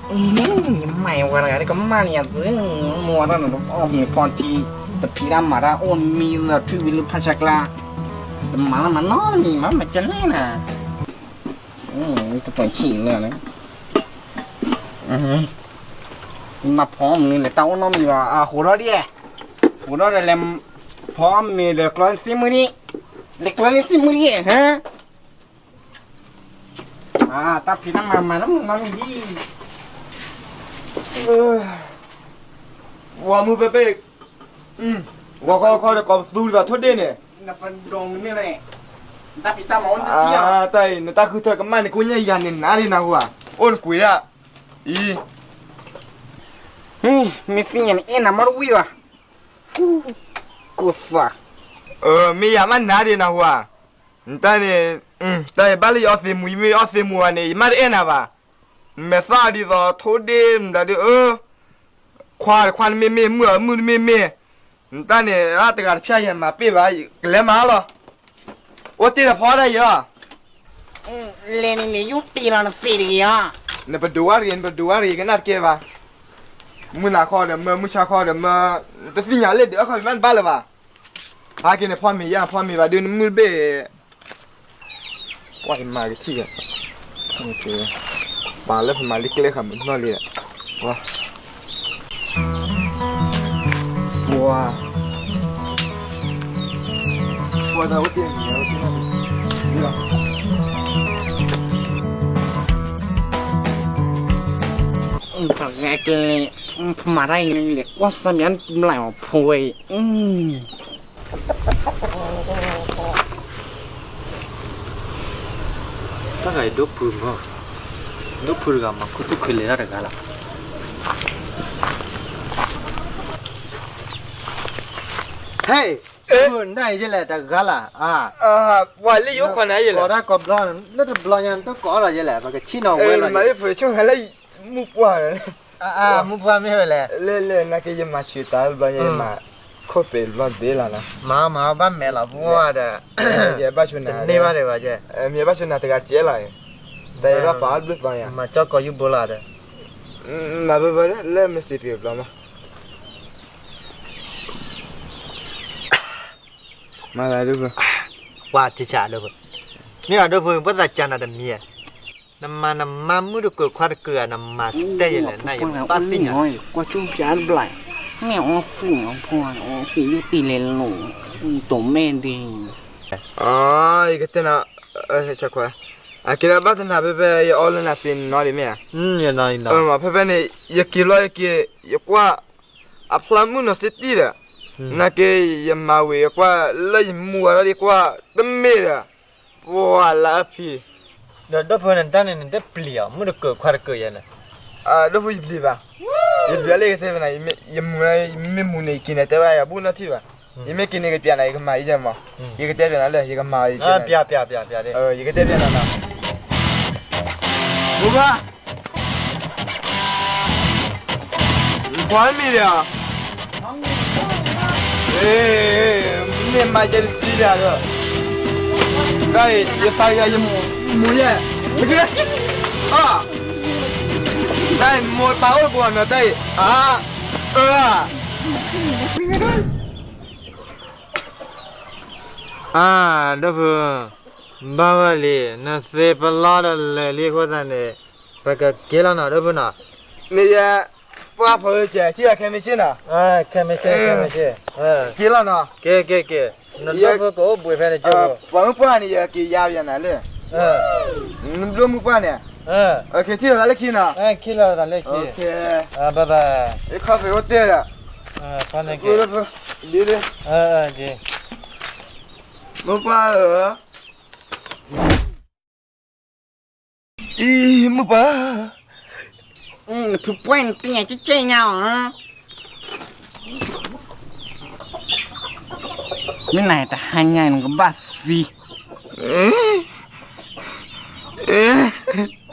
ယမၤဝဲတဂၤဒ်ကမၣ်န့ၣ်ယသု, မ့ၢ်ဝဲဒၣ်န့ၣ် အီၣ်မ့ၤဖီထံ, တဖံးတၢ်မၤတၢ်အိၣ်မံလၢထွံၣ်ဝံၤလၢဖးဆါကျါ, တမၤလၢမၤနီတမံၤမး မၤကလဲၣ်နၤ, တပှဲၤဆံးလၢန့ၣ်, မၤဖီမနုၤလဲၣ် တၢ်အိၣ်နီတမံၤဘၣ်, အဃိးထီၣ်ဒ်, ဃိးထီၣ်ဒီးလဲၤဖီမ့ၤဒီးကျီန့ၢ်သ့ၣ်မုၢ်ဒံး, လဲၤကျီန့ၢ်သ့ၣ်မုၢ်ဒံး, ဟါ တၢ်ဖံးတၢ်မၤမၤတၢ်မၤနီတမံၤဒံး, ဝီမုၢ်ဖဲဖဲ, ဝီခီခီဒီးကိးပသူဒ်သိးထိၣ်ဒ့ၣ်န့ၣ်, တၢ်အံၤ နတၢ်ဃုထၢကမၣ်န့ၣ် ကိးညါယၤန့ၣ် နၤဒ်နၤဟူဧါ, အိၣ်နကွံာ်ဒၣ်, အံၤ, မ့ၢ်သ့ၣ်ညါန့ၣ် အဲၣ်နၤမီၢ်တဝံၣ်ဘၣ်, ကိးသး, မ့ၢ်ယၤမးနၤဒ်နၤဟူဧါ, နတၢ်န့ၣ်, တၢ်အံၤဘၣ်လၢယအီသံးမူၤ ယမ့ၢ်အီသံးမူၤဘၣ်န့ၣ် ယမါတအဲၣ်နၤဘၣ်, နမဲာ်သၣ်ဒ်သိးထိၣ်ဒ့ၣ်မတၤဒုး, ခွါခွါနမ့ၢ်မ့ၢ် မုၣ်အမုၣ်နမ့ၢ်မ့ၢ်, နတၢ်န့ၣ် အတဂၤတဖၠၣ်ယမၤပ့ၢ်ဘၣ်, ကလဲၤမၤလီၤ, အိၣ်တ့ၢ်ဒီးဖီဒၣ်ယၤ, လဲၤန့ၣ်န့ၣ် ယိၣ်တ့ၢ်လီၤနသ့ၣ်တဂ့ၤဧါ, နပဒိးဝဲတဂ့ၤ နပဒိးဝဲတဂ့ၤ ကနၣ်တကဲဘၣ်, မုၢ်နၤခီဒီးမၢ မုၢ်ဆါခီဒီးမၢ, တသ့ၣ်ညါလၢဒုးအခီပညီမးတဘၣ်လၢၤဘၣ်, ဟးက့ၤန့ၣ်ဖီမ့ၤယါ ဖီမ့ၤဘၣ်ဒုးနမုၢ်တဘ့ၣ် ပှၤယမၤကထံၣ်, ပာ်လၢပမၤလံကျဲဃာ်မုၢ်နီၢ်လံ, ပှၤ, ပှၤတၢ်အိၣ်တ့ၢ်န့ၣ်, ပှၤကလဲၤ, ပမၤတၢ်အံၤလဲၤကွၢ်စၢ်မ့ၢ်ဘျဲၣ်အီၤဖိဝဲ, တၢ်ဂၤအံၤဒိၣ်ဖုမး, ဒိၣ်ဖုတဂၤမၤခူသူၣ်ခုလဲၤတၢ်တဂၤလီၤ, ဟဲ, နတၢ်အံၤယဲလဲၣ်တဂၤလီၤ, ပှၤလၢယအိၣ် ခိးနၤယဲလဲၣ်, ကိးတၢ်ကိးဘျီ, လၢတဘျီညါတကိးဒီးယဲလဲၣ် ပကဆ့ၣ်နီၤဝဲလီၤ, မၤလၢဖိဆိၣ်ဂၤလၢ မုၢ်ပှၢ်, မုၢ်ပှၢ်မ့ၢ်ဝဲလဲၣ်, လၢလၢနာ်က့ယမၤဆူးတၢ်တဘျီညါ ယမၤခိၣ်ပဲာ်တဘျီဒ့လီၤနီၤ, မၤမၤဘၣ်မဲာ်လီၤပှၢ်ဒီး, ယဘၣ်ဆိနၤ, တန့ၢ်ဘၣ်ဒံးဘၣ်ကဲ, မ့ၢ်ယဘၣ်ဆိနၤတဂၤကဲလီၤ, တၢ်ယဘၣ်ပာ်အီၣ်ဘျုးသီညါ, မၤကၠီကီးယူၢ်ဘိလီၤဒီး, မၤဘၣ်ဘၣ်လၢမ့ၢ်စံးပ့ၤတဘျီမး မၤလၢဒိၣ်ဖိ, ပှၤထံဆးဒိၣ်ဖိ, မ့ၢ်ဘၣ်ဒိၣ်ဖိ ပှၤသးကၢနၤတမံၤ, နမၤနမါမုၣ်တကိးခွါတကိးဧါ, နမၤစတဲယဲလဲၣ်, နယဘၣ်သ့ၣ်ညါ, ကွၢ်ကၠူၣ်ဖျါတဘျီ, မ့ၢ်အီသံးအီဖိ, အီသံးယုၢ်တံၢ်လဲၤလိာ်, တိာ်မဲာ်ဒံး, ယကတဲနၤ, အကဲဒၣ်ဘၣ်တနၤဖဲဖဲယအီလၢနၤသ့နီၤဒံးမ့ၢ်ဧါ, ဖဲဖဲန့ၣ် ယက့ၤလီၤယက့ၤ, ယကွၢ် အဖျါမုၢ်နီၤစ့တံၢ်ဒီး, နာ်က့ ယမၤဝံၤယကွၢ်လၢယမူဝဲဒၣ်ဒ်ကွၢ်တမ့ၢ်ဒီး, ပှၤလၢအဖံး, ဒီးဒိၣ်ဖိနတၢ်န့ၣ် နတပျံၤအီၤ မုၣ်တကိးခွါတကိးယဲန့ၣ်, ဒိၣ်ဖိယပျံၤဘၣ်, ယပျံၤလၢယကတဲဖဲနၤ, ယမူ, ယမ့ၢ်မူန့ၣ် ယက့ၤန့ၣ် တဲဘၣ်ယၤဘူၣ်နီၢ်ထံၣ်ဘၣ်, ယမ့ၢ်က့ၤန့ၣ် ကပျဲနၤ ယကမၤအံၤယဲမး, ယကတဲဖဲနၤလၢ ယကမၤအံၤ, ယကတဲဖဲနၤနီၤ, ဘူဘၣ် ပှၤမံၤဒီး, မ့ၢ်မၤယဲတသံဒၣ်ဒီး, တၢ်အံၤ ယသးယၤယမူယဲ, တၢ်အံၤ မိၢ်ပၢ်အိၣ်တပူၤနီၤ တၢ်အံၤ, အၢ, အၢ, ဒိၣ်ဖု, ဘၣ်ဝဲလံ, နသ့ပလီၢ်ဒီးလၢာ်လံအဃိသတးန့ၣ်, ပကက့ၤလီၤနီၤ ဒိၣ်ဖုနီၤ, မ့ၢ်ယဲ, ပှၢ်ဖိလၢကဲ ထံၣ်ဘၣ်ခဲမ့ၢ်ဆ့ၣ်နီၤ, ခဲမ့ၢ်ဆ့ၣ်, ခဲမ့ၢ်ဆ့ၣ်, က့ၤလီၤနီၤ, က့ၤ, က့ၤ, က့ၤ, နဒိၣ်ဖုကအိၣ်ဘှံးဖဲန့ၣ်ကၠိ, ပှၤမုၢ်ပှၢ်န့ၣ် ယက့ၤယါယၤနၤလၢ, နဒိၣ်မုၢ်ပှၢ်န့ၣ်, က့ၤထံၣ်လိာ်သးလၢခံနီၤ, ထံၣ်လိာ်သးလၢခံ, ဘၣ်ဘၣ်, ခီဖျိအိၣ်တဲဒီး, မုၢ်ပှၢ်ဧၢ, အံၤ, မုၢ်ပှၢ်, နဖုပှဲၢ်နတၢ်ညါကဲကဲညါအီၤ, မ့ၢ်နတဟါညါနကဘၣ်သံ, အ